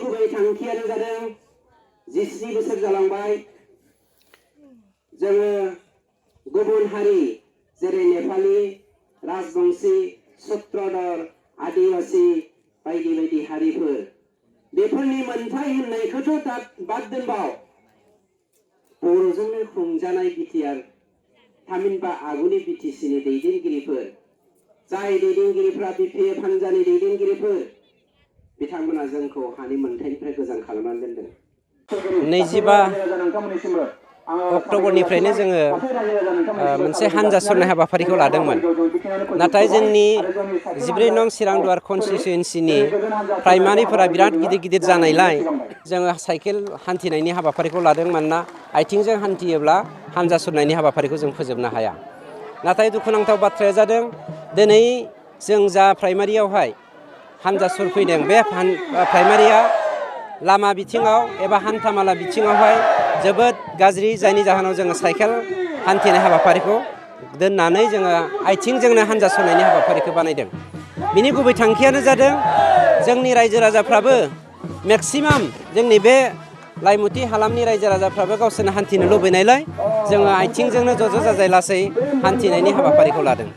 गुबै थांखियानो जादों 20 बोसोर जालांबाय जोङो गुबुन हारि जेरै नेपाली राजबंशी सत्रधर आदिवासी बायदि बायदि हारिफोर बेफोरनि मोनथाय होननायखौथ' बाद दोनबाव बर'जोंनो खुंजानाय बिटिआर थामहिनबा आगुनि बिटिसिनि दैदेनगिरिफोर जाय दैदेनगिरिफ्रा बिपिएफ हान्जानि दैदेनगिरिफोर बिथांमोना जोंखौ हानि मोनथायनिफ्राय गोजान खालामनानै दोनदों। 25 अक्ट'बरनिफ्रायनो जोङो मोनसे हानजा सरनाय हाबाफारिखौ लादोंमोन। नाथाय जोंनि 14 नं चिरांदुवार कनस्टिटुयेन्सिनि प्राइमारिफोरा बिराद गिदिर गिदिर जानायलाय जोङो साइकेल हान्थिनायनि हाबाफारिखौ लादों। मानोना आथिंजों हान्थियोब्ला हानजा सरनायनि हाबाफारिखौ जों फोजोबनो हाया। नाथाय दुखुनांथाव बाथ्राया जादों दिनै जों जा प्राइमारियावहाय हानजा सरफैदों बे प्राइमारिया लामा बिथिङाव एबा हान्थामाला बिथिङावहाय जोबोद गाज्रि, जायनि जाहोनाव जोङो साइकेल हान्थिनाय हाबाफारिखौ दोननानै जोङो आथिंजोंनो हानजा सरनायनि हाबाफारिखौ बानायदों। बिनि गुबै थांखियानो जादों जोंनि रायजो राजाफ्राबो मेक्सिमाम जोंनि बे लाइमुथि हालामनि रायजो राजाफ्राबो गावसोरनो हान्थिनो लुबैनायलाय जोङो आथिंजोंनो ज' जाजाय लासै हान्थिनायनि हाबाफारिखौ लादों।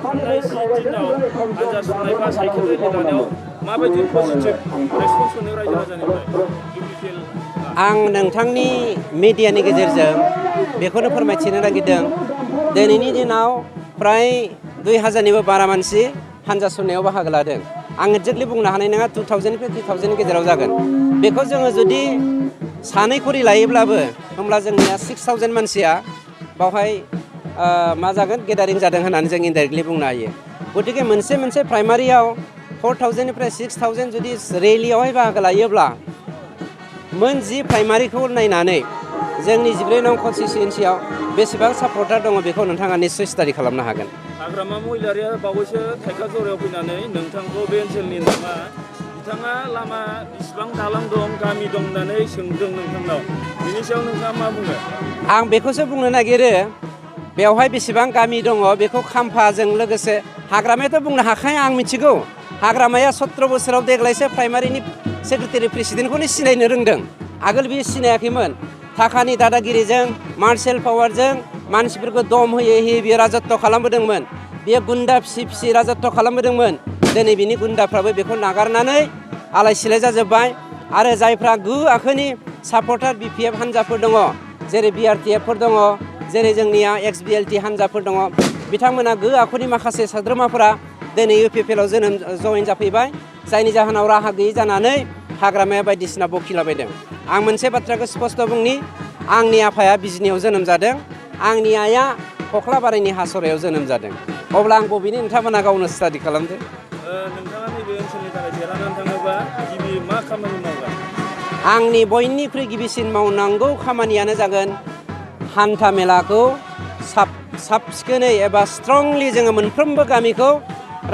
थांनाय 10 दिनाव हानजा सरनाय बा साइकेल रेलि लानायाव माबायदि पजिटिभ रेसपन्स मोनो रायजो राजानिफ्राय? आं नोंथांनि मिडियानि गेजेरजों बेखौनो फोरमायथिनो नागिरदों दिनैनि दिनाव फ्राय 2000निबो बारा मानसि हानजा सरनायाव बाहागो लादों। आं एक्जेक्टलि बुंनो हानाय नङा 2000निफ्राय 3000नि गेजेराव जागोन। बेखौ जोङो जुदि सानै खरि लायोब्लाबो होमब्ला जोंनिया 6000 मानसिया बावहाय मा जागोन गेदारिं जादों होननानै जों इनडाइरेक्टलि बुंनो हायो। गतिके मोनसे प्राइमारियाव 4000निफ्राय 6000 जुदि रेलियावहाय बाहागो लायोब्ला मोन 10 प्राइमारिखौ नायनानै जोंनि 14 नं कनस्टिटुयेन्सियाव बेसेबां सापर्टार दङ बेखौ नोंथाङा निश्चय स्टाडि खालामनो हागोन। हाग्रामा महिलारिया बावैसो थाइखाजरायाव फैनानै नोंथांखौ बे ओनसोलनि नामा बिथाङा लामा बिसिबां दालां दं गामि दं होननानै सोंदों नोंथांनाव, बिनि सायाव नोंथाङा मा बुङो? आं बेखौसो बुंनो नागिरो बेवहाय बेसेबां गामि दङ बेखौ खाम्फाजों लोगोसे हाग्रामायाथ' बुंनो हाखाया। आं मिथिगौ हाग्रामाया 17 बोसोराव देग्लायसो प्राइमारिनि सेक्रेटारि प्रेसिडेन्टखौनो सिनायनो रोंदों। आगोल बियो सिनायाखैमोन। थाखानि दादागिरिजों मार्शेल पावारजों मानसिफोरखौ दम होयै होयै बियो राजत्व खालामबोदोंमोन। बियो गुन्दा फिसि राजत्व खालामबोदोंमोन। दिनै बिनि गुन्दाफ्राबो बेखौ नागारनानै आलाय सिलाय जाजोब्बाय। आरो जायफ्रा गु आखोनि सापर्टार बिपिएफ हान्जाफोर दङ, जेरै बिआरटिएफफोर दङ, जेरै जोंनिया XBLT हान्जाफोर दङ, बिथांमोना गो आखुनि माखासे सोद्रोमाफोरा दिनै इउपिपिएलआव जइन जाफैबाय। जायनि जाहोनाव राहा गैयै जानानै हाग्रामाया बायदिसिना बखिलाबायदों। आं मोनसे बाथ्राखौ स्पष्ट बुंनि, आंनि आफाया बिजनियाव जोनोम जादों, आंनि आइया कख्लाबारिनि हासरायाव जोनोम जादों। अब्ला आं बबेनि नोंथांमोना गावनो स्टाडि खालामदो। नोंथाङा नैबे ओनसोलनि थाखाय देरहानानै थाङोबा गिबि मा खामानि मावगोन? आंनि बयनिख्रुइ गिबिसिन मावनांगौ खामानियानो जागोन हान्था मेलाखौ साब सिखोनै एबा स्ट्रंलि जोङो मोनफ्रोमबो गामिखौ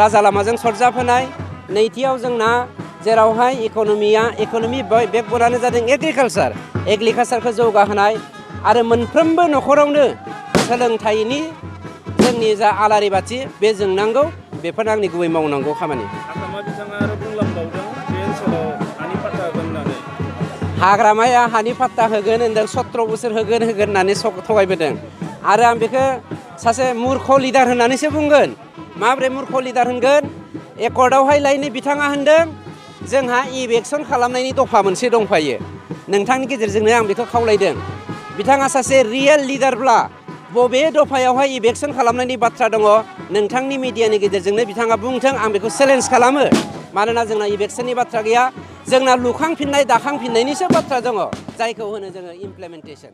राजा लामाजों सरजाबहोनाय। नैथियाव जोंना जेरावहाय इक'नमि बेकबनानो जादों एग्रिकालसारखौ जौगाहोनाय आरो मोनफ्रोमबो न'खरावनो सोलोंथाइनि जोंनि जा आलारि बाथि बे जोंनांगौ। बेफोरनो आंनि गुबै मावनांगौ खामानि। हाग्रामा बिथाङा आरो बुंलांबावदों बे ओनसोलाव हानि पाट्टा होगोन होननानै। हाग्रामाया हानि पाट्टा होगोन होनदों, 17 बोसोर होगोन होननानै थगायबोदों। आरो आं बेखौ सासे मुर्ख लिडार होननानैसो बुंगोन। माब्रै मुर्ख लिडार होनगोन? एकर्डआवहाय लायनो बिथाङा होनदों जोंहा इलेक्सन खालामनायनि दफा मोनसे दंफायो। नोंथांनि गेजेरजोंनो आं बेखौ खावलायदों, बिथाङा सासे रियेल लिडारब्ला बबे दफायावहाय इलेक्सन खालामनायनि बाथ्रा दङ नोंथांनि मिडियानि गेजेरजोंनो बिथाङा बुंथों। आं बेखौ चेलेन्ज खालामो। मानोना जोंना इलेक्सननि बाथ्रा गैया, जोंना लुखांफिननाय दाखांफिननायनिसो बाथ्रा दङ, जायखौ होनो जोङो इमप्लिमेन्टेसन।